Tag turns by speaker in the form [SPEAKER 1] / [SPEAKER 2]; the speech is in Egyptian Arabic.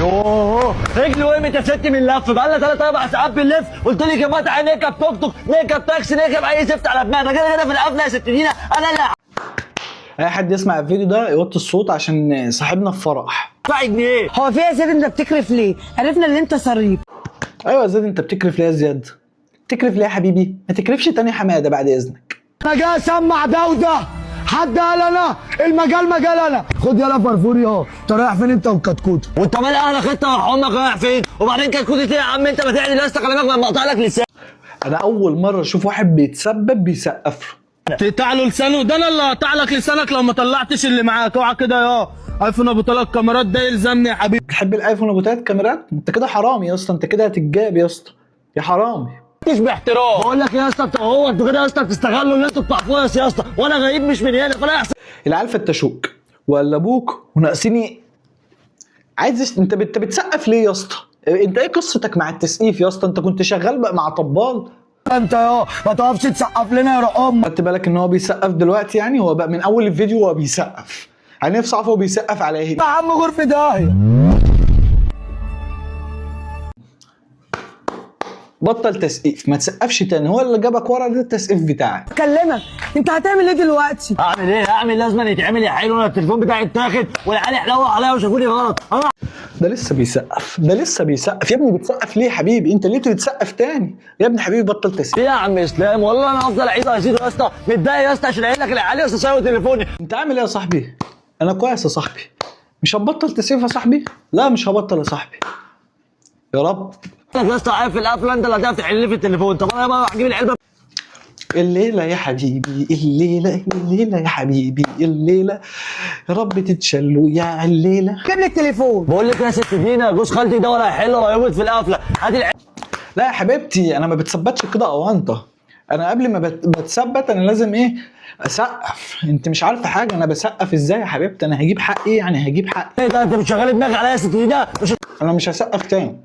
[SPEAKER 1] يوه رجلي وقمت يا ستي من اللف، بقالنا 3 4 ساعات بنلف. قلت لك يا مطعم نركب توك توك، نركب تاكسي، نركب اي زفت على دماغنا كده كده في القفله يا ست دينا. انا اللي
[SPEAKER 2] اي حد يسمع الفيديو ده يوطي الصوت عشان صاحبنا في فرح.
[SPEAKER 1] هدفع جنيه.
[SPEAKER 3] هو في يا زياد انت بتكرف ليه؟ عرفنا ان انت صريف.
[SPEAKER 2] ايوه يا زياد، انت بتكرف ليه يا زياد؟ تكرف ليه يا حبيبي؟ ما تكرفش تاني يا حمادة بعد اذنك.
[SPEAKER 4] انا جاي اسمع ده حد قال انا المجال مجال انا. خد يلا فرفور يا انت رايح فين انت والكتكوت؟
[SPEAKER 1] وانت مال اهلك انت وامك رايح فين؟ وبعدين كتكوت ايه يا عم انت؟ ما تعدل يا اسطى، خلي بالك لما اقطع لك لسانك.
[SPEAKER 2] انا اول مرة اشوف واحد بيتسبب بيسقف له.
[SPEAKER 5] تقطع له لسانه؟ ده انا اللي هقطع لك لسانك لو ما طلعتش اللي معاك. اوعى كده يا ايفون ابو 3 كاميرات ده يلزمني يا حبيبي.
[SPEAKER 2] بتحب الايفون ابو 3 كاميرات؟ انت كده حرامي يا اسطى، انت كده هتتجاب يا اسطى يا حرامي.
[SPEAKER 5] مش باحترام.
[SPEAKER 1] بقول لك يا اسطى، هو انتوا كده يا اسطى بتستغلوا ان انتوا بتوع فرص يا اسطى، وانا غريب مش من هنا، فلا يحصل.
[SPEAKER 2] العيال فتشوك ولا ابوك وناقصيني. عايز انت بتسقف ليه يا اسطى؟ انت ايه قصتك مع التسقيف يا اسطى؟ انت كنت شغال بقى مع طبال؟
[SPEAKER 4] انت يا ما تقفش تسقف لنا يا رقم.
[SPEAKER 2] خدت بالك ان هو بيسقف دلوقتي؟ يعني هو بقى من اول الفيديو هو بيسقف. انا نفسي اعرف هو بيسقف على ايه.
[SPEAKER 4] يا عم غرفة داهية.
[SPEAKER 2] بطل تسقيف، ما تسقفش تاني. هو اللي جابك ورا ده التسقيف بتاعك.
[SPEAKER 3] اكلمك، انت هتعمل ايه دلوقتي؟
[SPEAKER 1] اعمل ايه؟ اعمل لازم يتعمل يا حلو. انا التليفون بتاعي اتاخد والعيال حلووا عليا وشافوني غلط. انا
[SPEAKER 2] ده لسه بيسقف، ده لسه بيسقف يا ابني. بتسقف ليه يا حبيبي؟ انت ليه بتسقف تاني يا ابني؟ حبيبي بطل تسقيف.
[SPEAKER 1] ايه يا عم اسلام؟ والله انا هفضل اعيد وازيد يا اسطى. متضايق يا اسطى عشان قايل لك العيال يا اسطى سرقوا تليفوني.
[SPEAKER 2] انت عامل ايه يا صاحبي؟ انا كويس يا صاحبي. مش هتبطل تسقيف يا صاحبي؟ لا مش هبطل يا صاحبي. يا رب.
[SPEAKER 1] يا اسطى عارف القفله انت اللي هتعرف تحل لي في التليفون. طب انا بقى هجيب العلبة.
[SPEAKER 2] الليلة يا حبيبي، الليلة، الليلة يا حبيبي، الليلة يا رب تتشلوا يا الليلة.
[SPEAKER 3] جيب لي التليفون.
[SPEAKER 1] بقول لك يا ست دينا، جوز خالتي ده ولا هيحل ولا هيموت في القفله. هات العلبة.
[SPEAKER 2] لا يا حبيبتي، انا ما بتثبتش كده اونطه. انا قبل ما بتثبت انا لازم ايه؟ اسقف. انت مش عارفه حاجة، انا بسقف ازاي يا حبيبتي؟ انا هجيب حقي، يعني هجيب حقي.
[SPEAKER 1] ايه ده؟ انت مش شغال دماغي عليا يا ست دينا؟ مش
[SPEAKER 2] انا مش هسقف تاني.